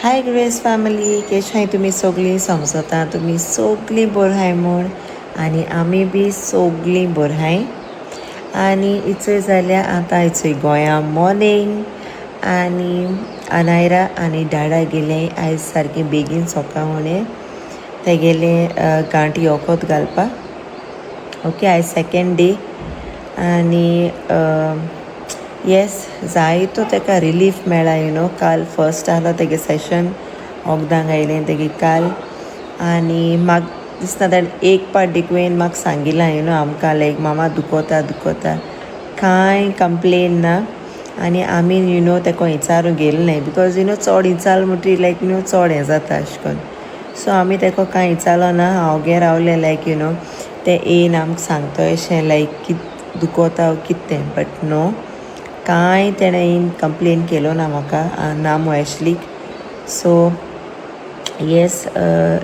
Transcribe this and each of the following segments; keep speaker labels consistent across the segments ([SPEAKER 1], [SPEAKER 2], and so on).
[SPEAKER 1] हाय grace family, केश हाय तुमी सगळीं? समजता तुमी सगळीं बरी हाय म्हूण आनी आमी बी सगळीं बरी हाय. आनी इचोय जाल्या आतां इचोय गोंया मॉर्निंग आनी अनायरा आनी डाडा गेले आयज सारकें बेगीन सकाळ फुडें तेगेले गांठी वखद घालपाक. ओके, आयज सेकेंड डे आनी येस, जायतो तेका रिलीफ मेळ्ळा. You know, काल फर्स्ट आहलो तेगे सेशन, वखदांक आयलें तेगे काल. आनी म्हाका दिसता ताणें एक पाट डिकवेन म्हाका सांगिलां, you know, आमकां लायक मामा दुखोता दुखोता, कांय कंप्लेन ना. आनी आमी you know तेका विचारूंक गेले न्हय, because you know चड विचारलें म्हणटकीर लायक you know चड हें जाता अशें करून. सो आमी तेका कांय विचारलो ना. हांव गे रावलें, लायक you know तें येयन आमकां सांगता अशें लायक कित दुखोता कित तें. बट नो, कांय तेणें येयन कंप्लेन केलो ना म्हाका ना मो एशलीक. सो येस,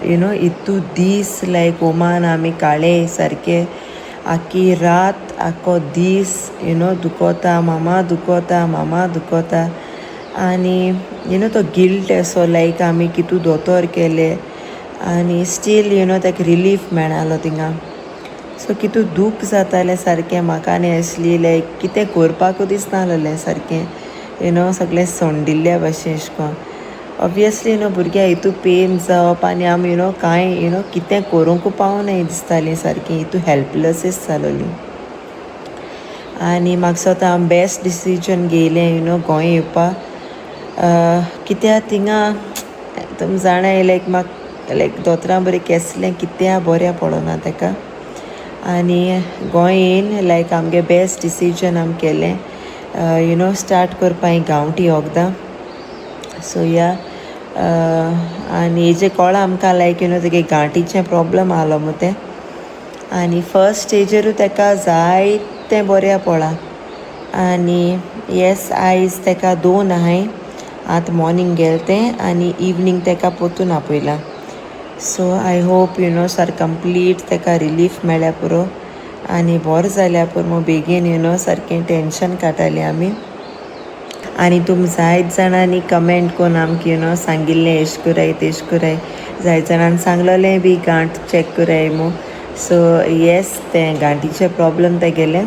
[SPEAKER 1] you know इतू दीस लायक ओमान आमी काळे सारके, आख्खी रात आख्खो दीस you know दुखोता मामा, दुखोता मामा, दुखोता. आनी you know तो गिल्ट असो लायक आमी कितू दोतोर केले आनी स्टील you know ताका रिलीफ मेळनासलो थिंगा. सो कितू दूख जातालें सारकें म्हाका आनी एशली, लायक कितें करपाकूच दिसनासलें सारकें, you know सगळें सोंडिल्ल्या भशेन अशें करून. ऑब्वियसली you know भुरग्यां हितू पेन जावप आनी आमी you know कांय you know कितें करूंक पावनाय दिसतालीं सारकीं, हितू हेल्पलेसच जालोलीं. आनी म्हाका दिसता हांव बेस्ट डिसिजन घेयलें you know Goa येवपाक, कित्याक थिंगा तुमी जाणाय, लायक म्हाका लायक दोतोरां बरें केसलें कित्या बऱ्या पडना तेका. आनी गोंय येयन लायक आमगे बेस्ट डिसिजन आमी केलें, you know start करपा ही गांवठी वखदां. सो या, आनी हेजें कळ्ळां आमकां लायक you know तेगे गांठीचें प्रोब्लम आहलो मू तें. आनी फर्स्ट स्टेजीरूय तेका जायतें बऱ्या पडलां. आनी येस, आयज तेका दोन आहाय. आतां मॉर्निंग गेलें तें आनी इवनींग तेका पोतून आपयलां. So I hope you know सारकें कंप्लीट तेका रिलीफ मेळ्ळ्या पुरो आनी बरें जाल्या पुरो बेगीन, you know सारकें टेंशन काडटालीं आमी. आनी तुमी जायत जाणांनी कमेंट करून आमकां you know सांगिल्लें, एश कराय तेश कराय. जायत जाणांनी सांगलेलें बी गांठ चॅक कराय मू. सो येस, तें गांठीचें प्रोब्लम तेगेलें.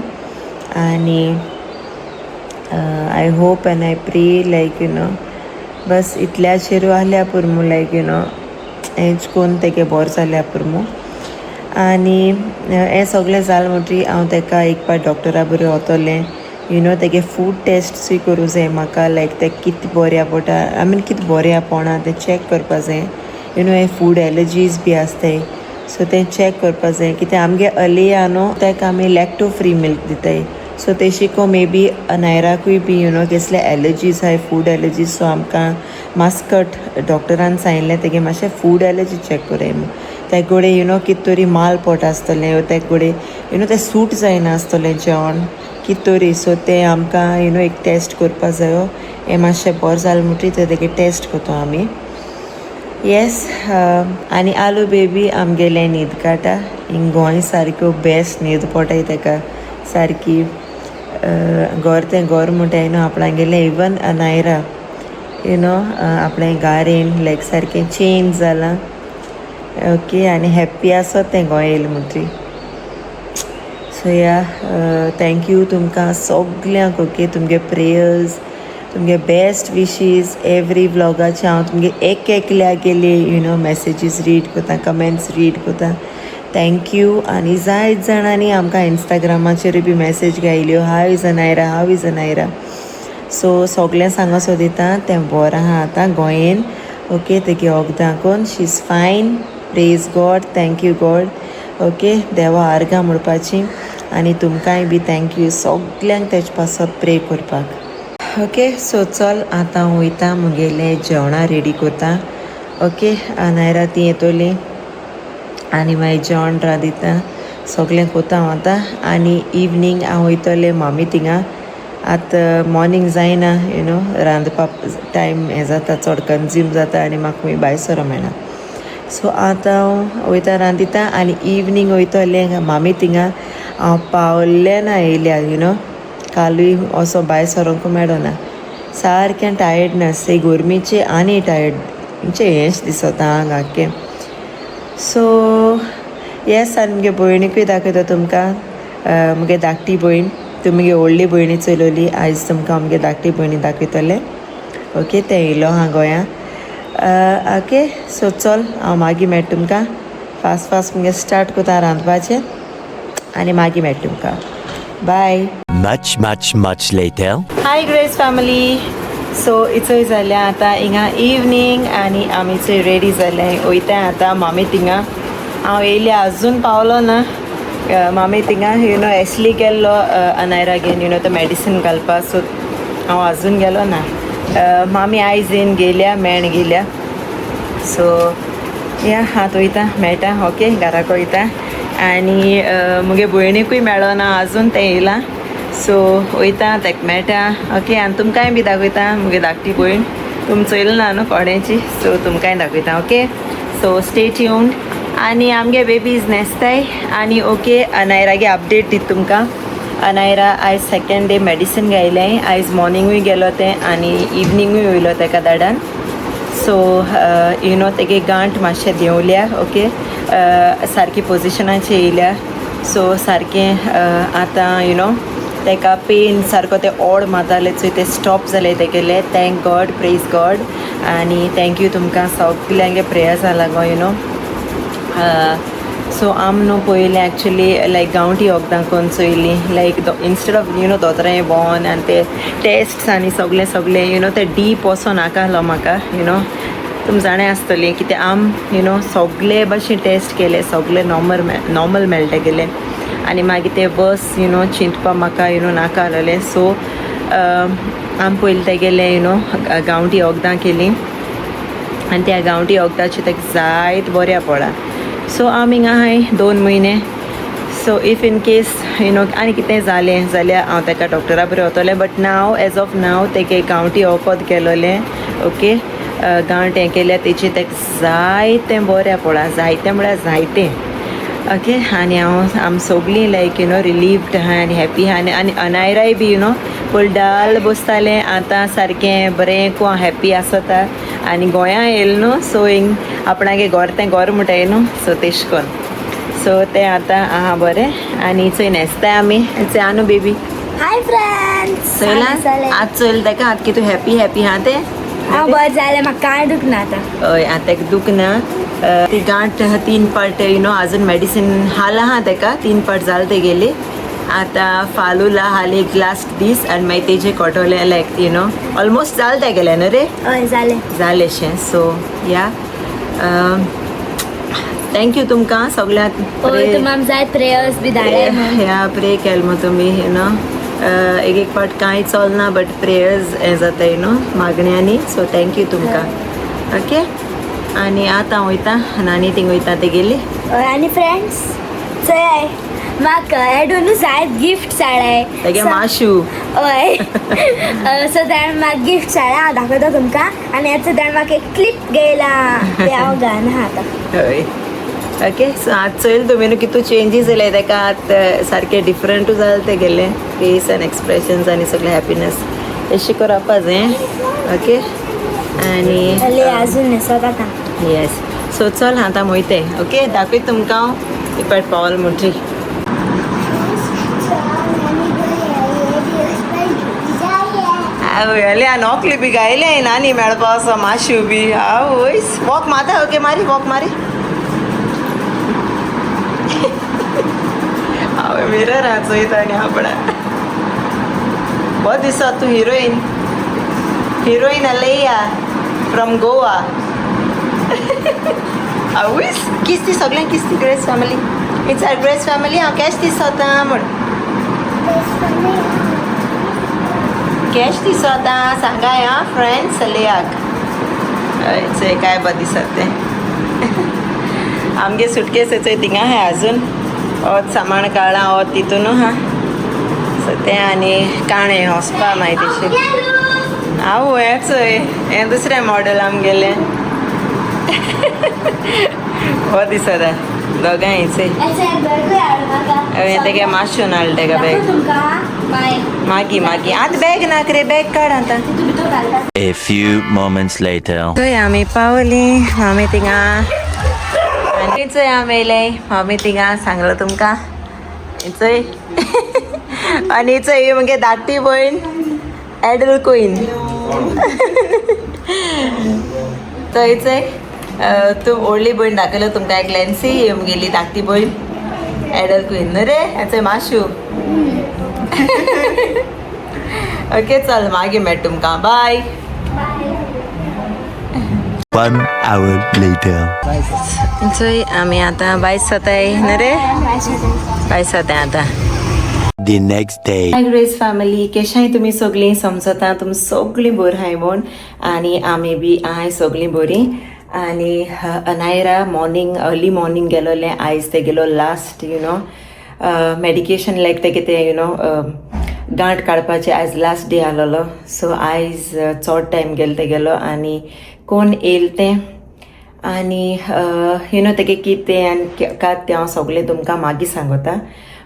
[SPEAKER 1] आनी I hope and I pray like you know बस इतल्याचेरू आहल्या पुरो, लायक you know हेंच कोन्न तेगे बरें जाल्या पुरो. आनी हें सगळें जालें म्हणटकीर हांव तेका एक पाट डॉक्टरा बरें वतलें, you know तेगे फूड टेस्टूय करूं जाय म्हाका, लायक तें कितें बऱ्या पडटा, I mean कितें बऱ्या पोणा तें चॅक करपा जाय. You know हे फूड एलर्जीज बी आसताय, सो तें चॅक करपा जाय. कित्याक आमगे अलिया न्हू, ताका आमी लॅक्टो फ्री मिल्क दिताय. सो तेशी को मे बी अनायराकूय बी you know कसले एलर्जीज आहाय, फूड एलर्जीज. सो आमकां मास्कट डॉक्टरान सांगिल्लें, तेगे मातशें फूड एलर्जी चॅक कराय म्हूण. तेका गोडे you know कितें तरी माल पोट आसतलें, तेका गोडे you know तें सूट जायना आसतलें जेवण कितें तरी. सो तें आमकां you know एक टेस्ट करपा जायो. हें मातशें बरें जालें म्हणटकीर तें तेगे टेस्ट करता आमी. येस, आनी आलू बेबी आमगेलें न्हीद काडटा हिंग गोंय, सारक्यो बेस्ट न्हीद पडटाय तेका सारकी. घर तें घर म्हणटाय न्हू आपणागेलें. इवन अनायरा you know आपणें गारेन लायक सारकें चेंज जालां. ओके, आनी हॅप्पी आसत तें गोंय येयलें म्हणटकीर. सो या, thank you तुमकां सगल्यांक. ओके, तुमगे प्रेयर्स, तुमगे बेस्ट विशीज, एवरी व्लॉगाचे हांव तुमगे एक एकल्यागेले you know messages read करता, कमेंट्स रीड करता. Thank you. आनी जायत जाणांनी आमकां इंस्टाग्रामाचेरूय बी message घायल्यो, "How is Anayra? How is Anayra?" So सगळें सांगो सोदिता, तें बरें आहा आतां गोंयेन. ओके, तेगे वखदां कोन्न she is fine. Praise God, thank you God. Okay, देवा आर्गां म्हणपाची आनी तुमकांय बी thank you सगल्यांक तेजे पासत प्रे करपाक. ओके, सो चल, आतां वयता, मुगेलें जेवणां रेडी करता. ओके, अनायरा ती येतोली आनी मागीर जेवण रांदिता, सगळें कोता हांव आतां. आनी इवनींग हांव वयतलें मामी थिंगा. आतां मॉर्निंग जायना, you know रांदपाक टायम हें जाता, चड कंज्यूम जाता आनी म्हाका खंय भायर सरोंक मेळना. सो आतां हांव वयता, रांदिता आनी इवनींग वयतलें मामी थिंगा. हांव पावलें ना येयल्या, you know कालूय असो भायर सरोंक मेळना. सारकें टायर्डनस, हे गोरमेचे आनी टायर्ड. म्हणजे हेंच दिसता आंग आख्खें. सो येस, आनी मुगे भयणीकूय दाखयता तुमकां. मुगे धाकटी भयण, तुमी मुगे व्हडली भयणी चलयली, आयज तुमकां मुगे धाकटी भयणी दाखयतलें. ओके, तें येयलो आहा गोंया. ओके, सो चल हांव मागीर मेळटा तुमकां. फास्ट फास्ट मुगे स्टार्ट करता रांदपाचें आनी मागीर मेळटा तुमकां. बाय.
[SPEAKER 2] Much, much, much later.
[SPEAKER 1] Hi Grace family. So इचोय जाल्या आतां हिंगा इवनींग आनी आमी चोय रेडी जाले, वयता आतां मामी थिंगा. हांव येयले, अजून पावलो ना मामी थिंगा. You know एशली गेल्लो अनायरा घेवन, you know तो मेडिसीन घालपा. सो हांव अजून गेलो ना. मामी आयज येवन गेल्या, मेण गेल्या. सो या, आतां वयता, मेळटा. ओके, घराक वयता आनी मुगे भयणीकूय मेळना अजून, तें येयलां. सो वयता, तेका मेळटा. ओके, आनी तुमकांय बी दाखयता मुगे धाकटी भयण. तुम चोयला ना न्हू कोणाची, सो तुमकांय दाखयता. Okay, so stay tuned. आनी आमगे बेबीज न्हेसताय. आनी ओके, अनायरागे अपडेट दिता तुमकां. अनायरा आयज सेकेंड डे मेडिसीन घायलें. आयज मॉर्निंगूय गेलो तें आनी इवनिंगूय वयलो तेका धाडान. सो you know तेगे गांठ मातशें देंवल्या. ओके, सारकी पोजिशनाचे येयल्या. सो सारकें आतां you know तेका पेन सारको ते ओड मारताले चोय, ते स्टॉप जाले तेगेले. Thank God, praise God. आनी thank you तुमकां सगल्यांगे प्रेयर्सा लागो, you know. सो आम न्हू पयलीं एक्चुली लायक गांवठी वखदां करून चोयलीं, like instead of you know दोतोरां भोंवन आनी ते टेस्ट्स आनी सगळें सगळें, you know ते डीप वचों नाका आहलो म्हाका. You know तुम जाणा आसतलीं कितें, आम you know सगळे भाशेन टेस्ट केले, सगळे नॉर्मल नॉर्मल मेळटा गेले. आनी मागीर ते बस you know चिंतपा म्हाका you know नाका आहलेलें. सो आम पयलीं तेगेलें you know गांवठी वखदां केलीं आनी त्या गांवठी वखदाचें ताका जायत बऱ्या पडलां. सो आमी हिंगा आहाय 2 म्हयने. So if in case you know आनी कितें जालें जाल्यार हांव ताका डॉक्टरा बरें वतलें, but now as of now तेगे गांवठी वखद केलोलें. ओके, गांठ हें केल्या तेची ताका जायतें बऱ्या पडलां, जायतें म्हळ्यार जायतें. ओके, आनी हांव आम सगळीं लायक you know relieved आहा आनी हॅपी आहा. आनी आनी अनायराय बी you know पयलीं डल बसतालें, आतां सारकें बरें को हॅपी आसता. आनी गोंया येयलें न्हू, सो हिंग आपणागे घर तें घर म्हणटाय न्हू, सो तेश कोन. सो तें आतां आहा बरें. आनी चोय न्हेसताय आमी. चोय आनू बेबी.
[SPEAKER 3] Hi friends.
[SPEAKER 1] चोयला, आतां चोयलें ताका, आतां कितू हॅपी हॅपी आहा तें.
[SPEAKER 3] हांव बरें जालें, म्हाका कांय दुखना आतां.
[SPEAKER 1] हय, आतां ताका दुखना. ती गांठ तीन पार्ट you know अजून मेडिसीन हाल आहा ताका, तीन पार्ट जाले तेगेली. आतां फालूला हाल एक लास्ट दीस आनी मागीर तेजे कोटोले, लायक you know almost जालें तेगेलें न्हू रे?
[SPEAKER 3] हय, जालें.
[SPEAKER 1] जालेशें. सो या, thank you तुमकां सगळ्यांक.
[SPEAKER 3] हय, तुमी आम जाय प्रेयर्स बी धाडले म्हूण.
[SPEAKER 1] ह्या प्रे केल मग तुमी, you know एक एक पाट कांय चलना, बट प्रेयर्स हें जाता, you know मागण्यांनी. सो thank you तुमकां. ओके, आनी आतां हांव वयता नानी थिंग वयता तेगेली.
[SPEAKER 3] हय, आनी फ्रेंड्स चोय, म्हाका एडून जायत गिफ्ट हाडलाय.
[SPEAKER 1] तेगे माशू.
[SPEAKER 3] हय, सो ताणें म्हाका गिफ्ट हाडला, हांव दाखयता तुमकां. आनी हेचो ताणें म्हाका एक क्लिप घेयला, ते हांव घालना आतां.
[SPEAKER 1] हय, ओके. सो आतां चोयल तुमी न्हू कितू चेंजीस येयले तेका. आतां सारकें डिफरंटू जालें तेगेलें फेस आनी एक्सप्रेशन्स आनी सगळें हॅपिनस. एशें करपा जाय. ओके, आनी
[SPEAKER 3] अले अजून न्हेसत आतां.
[SPEAKER 1] येस, सो चल आतां वयते. ओके, दाखयता तुमकां हांव एक पाट पावल म्हणटरी. आवय, अले नोकली बी गायले नानी मेळपा असो माशू बी. आवय, वॉक मारता. ओके, मारी वॉक मारी. आवय, मिरर चोयता आनी आपणा बरो दिसता तूं. Heroine, heroine Aleya from Goa. आवय, किस ती सगळ्यांक किस ती. Grace family, it's our Grace family. हांव कॅश दिसता म्हण, कॅश दिसता सांगाय. आं फ्रेंड्स, अलेयाक. हय, चोय काय बरें दिसता तें. आमगे सुटकेस चोय थिंगा आहाय अजून. ओत सामान काडलां ओत तितून आहा. सो तें आनी काणें वचपा मागीर तेशें. हांव हें चोय, हें दुसरें मॉडल आमगेलें. हो दिसता दोगांय चोय. हांवें तेगे मातशें हाडलें तेका बॅग.
[SPEAKER 3] तुमकां.
[SPEAKER 1] मागी मागी आतां बॅग नाक रे, बॅग काड आतां.
[SPEAKER 2] A few moments later.
[SPEAKER 1] थंय आमी पावली मामी थिंगा आनी चोय आमी येयले मामी थिंगा सांगलो तुमकां चोय. आनी चोय मगे धाकटी भयण एडल क्वीन. थंय चोय तूं व्हडली भयण दाखयलो तुमकां एक लॅन्सी, ही म्हगेली धाकटी भयण एडल क्वीन न्हू रे. चोय माशू. ओके चल मागीर मेळ तुमकां, बाय.
[SPEAKER 2] 1 hour later.
[SPEAKER 1] चोय आमी आतां बायस जाताय न्हू रे, बायस जाताय आतां.
[SPEAKER 2] The next day.
[SPEAKER 1] Hi Grace family, केशाय तुमी सगळीं समजता तुमी सगळीं बरी आहाय म्हूण आनी आमी बी आहाय सगळीं बरीं. आनी अनायरा मॉर्निंग अर्ली मॉर्निंग गेलोलें, आयज ते गेलो last you know medication like ते कितें you know गांठ काडपाचें आयज लास्ट डे आसलेलो. सो आयज चड टायम गेलो ते गेलो आनी कोण येयल तें आनी you know तेगे कितें आनी कात तें हांव सगळें तुमकां मागीर सांगता.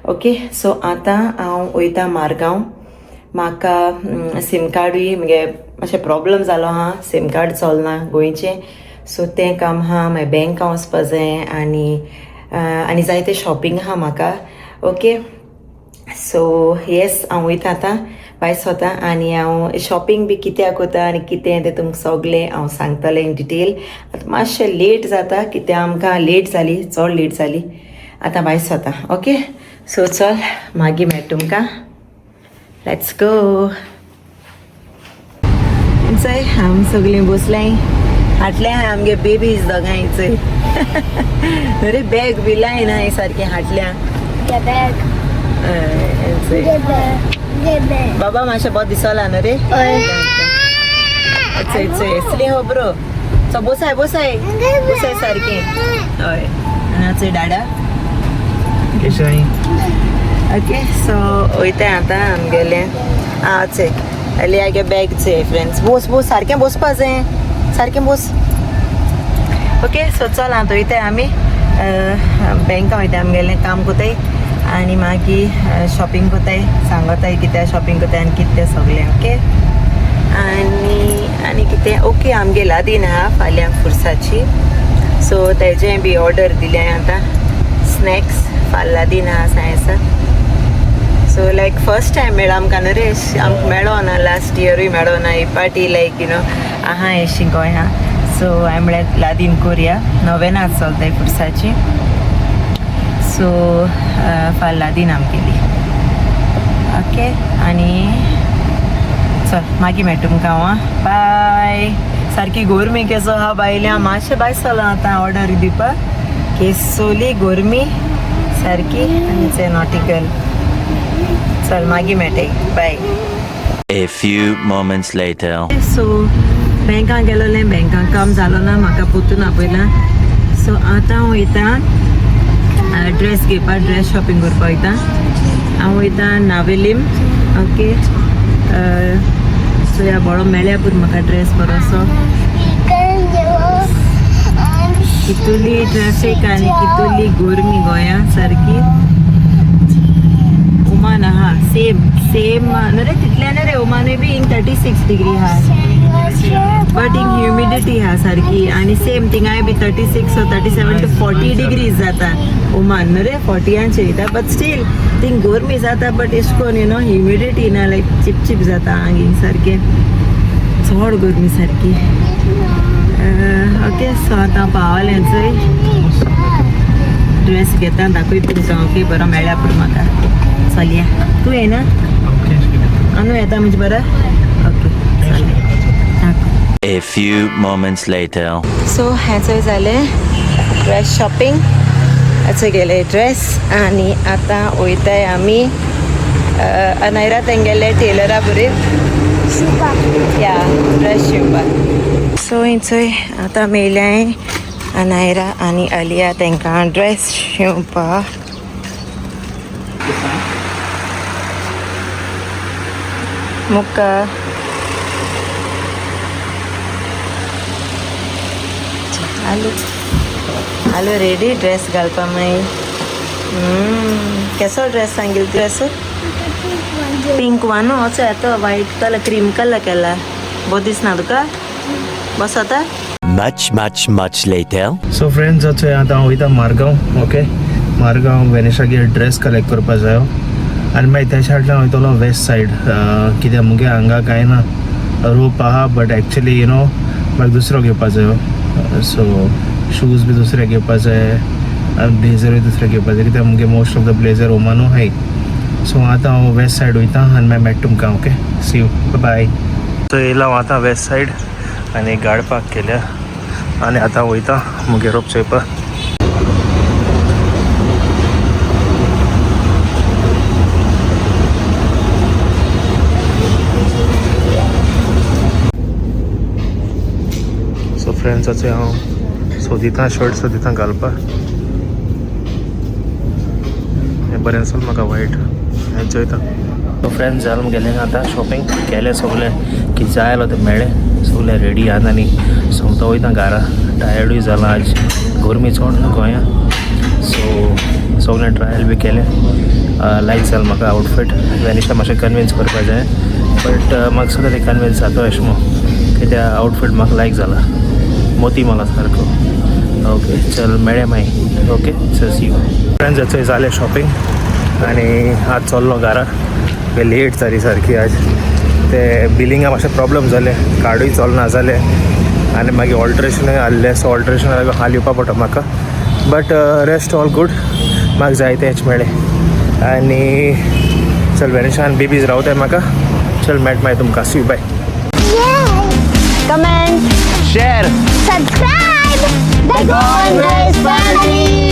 [SPEAKER 1] ओके सो आतां हांव वयता मारगांव. म्हाका सीम कार्डूय मगे मातशें प्रॉब्लम जालो आहा, सीम कार्ड चलना गोंयचें. सो तें काम आहा, मागीर बँकां वचपा जाय आनी आनी जायतें शॉपिंग आहा म्हाका. ओके सो येस हांव वयता आतां भायर सोता आनी हांव शॉपिंग बी कित्याक कोता आनी कितें तें तुमकां सगळें हांव सांगतलें इन डिटेल. आतां मातशें लेट जाता कित्याक आमकां लेट जाली, चड लेट जाली. आतां भायर सोता. ओके सो चल मागीर मेळटा तुमकां, let's go. चोय आमी सगळीं बसल्याय हाटल्या आमगे बेबीज दोगांय. चोय रे बॅग बी लायना सारकें हाटल्या. बाबा मातशें बरो दिसला न्हू रे. चोय चोय असली हो ब्रो. सो बोसाय बोसाय बोसाय सारकें. हय आनी चोय डाडा. ओके सो वयता आतां आमगेलें. आं चोय अली गे बॅग. चोय फ्रेंड्स, बोस बोस सारकें बसपा जाय, सारकें बोस. ओके सो चल आतां वयताय आमी बँका वयताय, आमगेलें काम कोताय आनी मागीर शॉपिंग कोताय, सांगताय कित्याक शॉपिंग कोताय आनी कितें तें सगळें. ओके आनी आनी कितें. ओके आमगे लादीन आहा फाल्यां फुरसाची, सो तेजें बी ऑर्डर दिलें आतां स्नॅक्स फाल्यां लादीन आहा सायन्सा. सो लायक फर्स्ट टायम मेळ्ळो आमकां न्हू रे, आमकां मेळो ना लास्ट इयरूय मेळो ना ही पार्टी लायक you know आहा एशी गोंया. सो हांवें म्हळ्यार लादीन कोरया, नोवेनाच चलताय पुरसाची. सो फाल्यां लादीन आमगेली. ओके आनी चल मागीर मेळटा तुमकां हांव. बाय. सारकी गोरमी केसो आहा बायल्या, मातशें भायर चलो आतां ऑर्डर दिवपाक. केसोली गोरमी सारकी आनी नॉटिकल. चल मागीर मेळटाय, bye.
[SPEAKER 2] A few moments later.
[SPEAKER 1] So बँकां गेलोलें, बँकां काम जालो ना म्हाका पोतून आपयला. सो आतां हांव वयता ड्रेस घेवपाक, ड्रेस शॉपिंग करपाक वयता. हांव वयता नावेलीम. ओके सो ह्या बरो मेळ्या पूण म्हाका ड्रेस बरो असो. कितुली ट्रॅफिक आनी कितुली गोरमी गोंया सारकी. ओमान आहा सेम सेम न्हू रे तितलें न्हू रे, ओमानूय बी हिंग 36 डिग्री आहा बट हिंग ह्युमिडिटी आहा सारकी. आनी सेम थिंगाय बी 36 37 टू 40 डिग्रीज जाता ओमान न्हू रे, 40यान वयता बट स्टील थिंग गोरमी जाता. बट एश कोन you know humidity ना, लायक चिप चिप जाता आंग सारकें, चड गोरमी सारकी. ओके सो आतां पावलें चोय, ड्रेस घेता दाखयता तुमकां. ओके बरो मेळ्ळा पूण म्हाका. चलया तूं येना आनू येता म्हणजे बरें. ओके चल.
[SPEAKER 2] A few moments later.
[SPEAKER 1] So हें चोय जालें ड्रेस शॉपिंग, हें गेले ड्रेस आनी आतां वयताय आमी अनायरा तेंगेले टेलरा बरें या ड्रेस शिवपाक. सो चोय आतां मेयल्याय अनायरा आनी अलिया तेंकां ड्रेस शिवपाक. मुक्का आलू आलू रेडी ड्रेस घालपा मागीर. केसो ड्रेस सांगील ड्रेस? पिंक वन असो येतो व्हायट कलर क्रीम कलर केला बरो दिसना तुका बस आता.
[SPEAKER 2] Much, much, much later.
[SPEAKER 4] So friends, चोय आतां हांव वयता मारगांव. ओके, मारगांव वेनिशागेर ड्रेस कलेक्ट करपा जायो आनी मागीर त्या सायडल्यान वयतलो वेस्ट सायड, कित्याक मुगे हांगा कांय ना. रोप आहा बट एक्चुली you know म्हाका दुसरो घेवपा जायो. सो शूज बी दुसरे घेवपा जाय आनी ब्लेजरूय दुसरे घेवपा जाय, कित्याक मुगे मोस्ट ऑफ the blazer ओमानू आहाय. सो आतां हांव वेस्ट सायड वयता आनी मागीर मेळटा तुमकां. Okay, see you, bye. So येयला हांव आतां वेस्ट सायड आनी गाड पार्क केल्या आनी आतां वयता मुगे रोप चोयपा. सो फ्रेंड्स, हांव सोदितां शर्ट सोदितां घालपा. हें बरें आसल म्हाका वायट हें चोयता. सो फ्रेंड्स, जालें मुगेलें आतां शॉपिंग केलें सगळें कितें जाय जाल्यार तें मेळ्ळें. सगळें रेडी आहा आनी सोमतो वयता घरा. टायर्डूय जालां, आज गरमी चड न्हू गोंया. सो सगळें ट्रायल बी केलें, लायक जालें म्हाका आउटफीट. वेनिशा मातशें कन्विन्स करपा जाय बट म्हाका सुद्दां तें कन्विन्स जाता अशें म्हूण, कित्याक आउटफीट म्हाका लायक जाला, मोती मला सारको. ओके, चल मेळ्या मागीर. ओके, चल, सी you. Friends, चोय जालें शॉपिंग आनी आज चल्लो घरा. लेट जाली सारकी आज. ते बिलिंगा मातशें प्रॉब्लम जालें, कार्डूय चलना जालें आनी मागीर ऑल्ट्रेशनूय आहलें. सो ऑल्ट्रेशन हाल येवपा पडटा म्हाका, बट रेस्ट ऑल गूड. म्हाका जाय तेंच मेळ्ळें. आनी चल, वेनिशान बेबीज रावताय म्हाका. चल, मेळटा मागीर तुमकां. See, bye.
[SPEAKER 3] Comment,
[SPEAKER 2] Share.
[SPEAKER 3] Subscribe! The Goan Family!